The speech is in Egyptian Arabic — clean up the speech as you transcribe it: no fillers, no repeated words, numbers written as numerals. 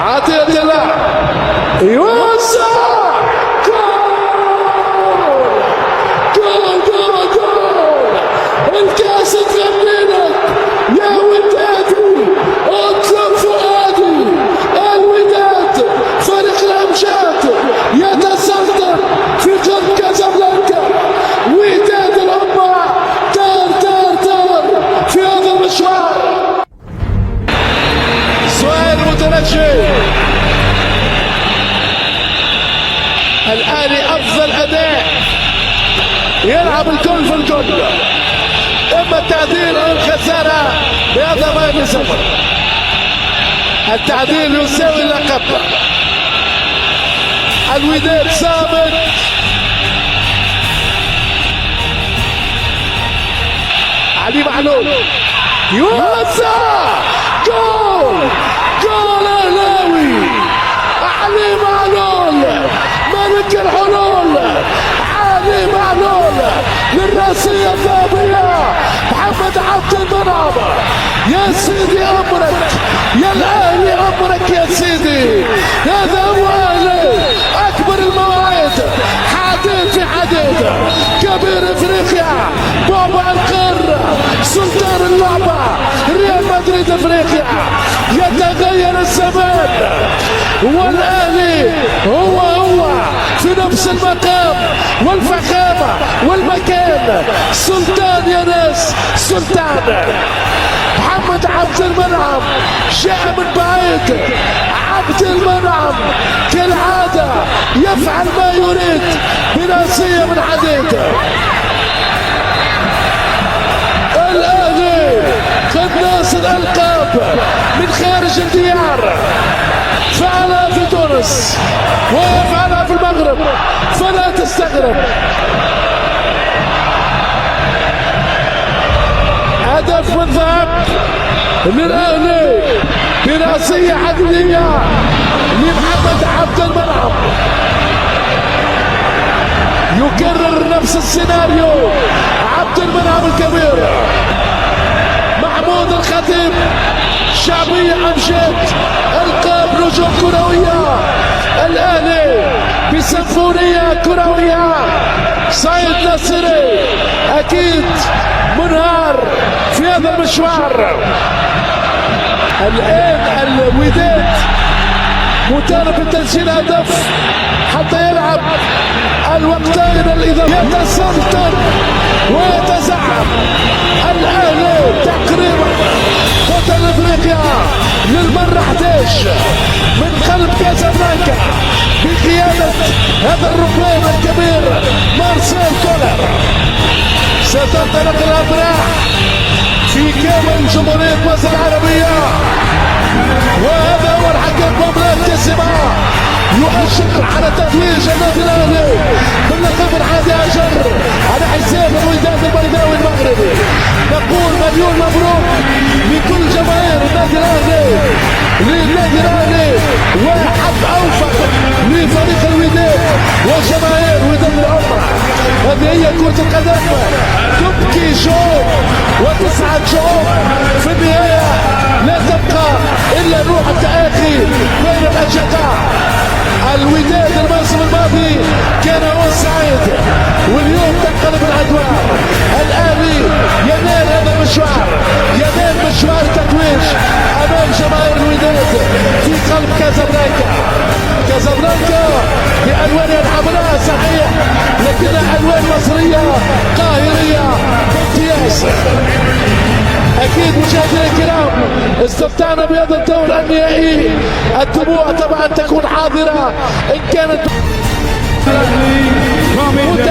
عطية الله يوسع، جول جول جول جول. الكاس تغنيلك يا ودادي، اطلب فؤادي. الوداد فريق الامجاد يتسلطن في قلب كازابلانكا. وداد الامه دار دار دار في هذا المشوار. سؤال متنجي، الاهلي افضل اداء، يلعب الكل في الكل، اما التعديل او الخساره بهذا ما 0. التعديل يساوي اللقب. الوداد صامت. علي معلول يوسع، جول جول اهلاوي. علي معلول ملك الحلول، علي معلول للراسية الذهبية. محمد عبد المنعم، يا سيدي امرك يا الاهلي، امرك يا سيدي. هذا هو اهلي، اكبر المواعيد، حديد في حديد، كبير افريقيا، بابا القارة، سلطان اللعبة، ريال مدريد افريقيا. يتغير الزمان والاهلي هو هو في نفس المقام والفخامة والمكان. سلطان يا ناس، سلطان. محمد عبد المنعم جاء من بعيد. عبد المنعم كالعادة يفعل ما يريد براسية من حديد. الأهلي قناص الألقاب من خارج الديار، فعلها في تونس ويفعلها في المغرب، فلا تستغرب. هدف من ذهب للأهلي براسية حديدية لمحمد عبد المنعم. يكرر نفس السيناريو عبد المنعم الكبير. محمود الخطيب، شعبية أمجاد، ألقاب، نجوم كروية. الأهلي بسيمفونية كروية. سعيد ناصري أكيد منهار في هذا المشوار. الآن الوداد مطالب بتسجيل هدف حتى يلعب الوقتين الإضافي. يتسلطن ويتزعم الأهلي، تقريبا بطل افريقيا للمرة 11 من قلب كازابلانكا بقيادة هذا الربان الكبير مارسيل كولر. ستنطلق الأفراح في كامل جمهورية مصر العربية، وهذا هو الحكم مبلغ كسبة يؤشر على تتويج النادي الاهلي باللقب 11 على حساب الوداد البيضاوي المغربي. نقول مليون مبروك لكل جماهير النادي الاهلي، للنادي الاهلي، وحظ اوفر لفريق الوداد وجماهير وداد العمرة. هذه هي كرة القدم، تبكي شعوب وتسعد شعوب، في النهاية لا تبقى إلا روح التآخي بين الأشقاء. الوداد الموسم الماضي كان هو السعيد، واليوم تنقلب الأدوار. الأهلي ينال هذا المشوار، ينال مشوار التتويج أمام جماهير الوداد في قلب كازابلانكا. كازابلانكا بألوانها الحمراء صحيح، لكنها ألوان مصرية قاهرية بامتياز. أكيد مشاهدينا الكرام استمتعنا بهذا الدور النهائي. الدموع طبعا تكون حاضرة إن كانت متألقة.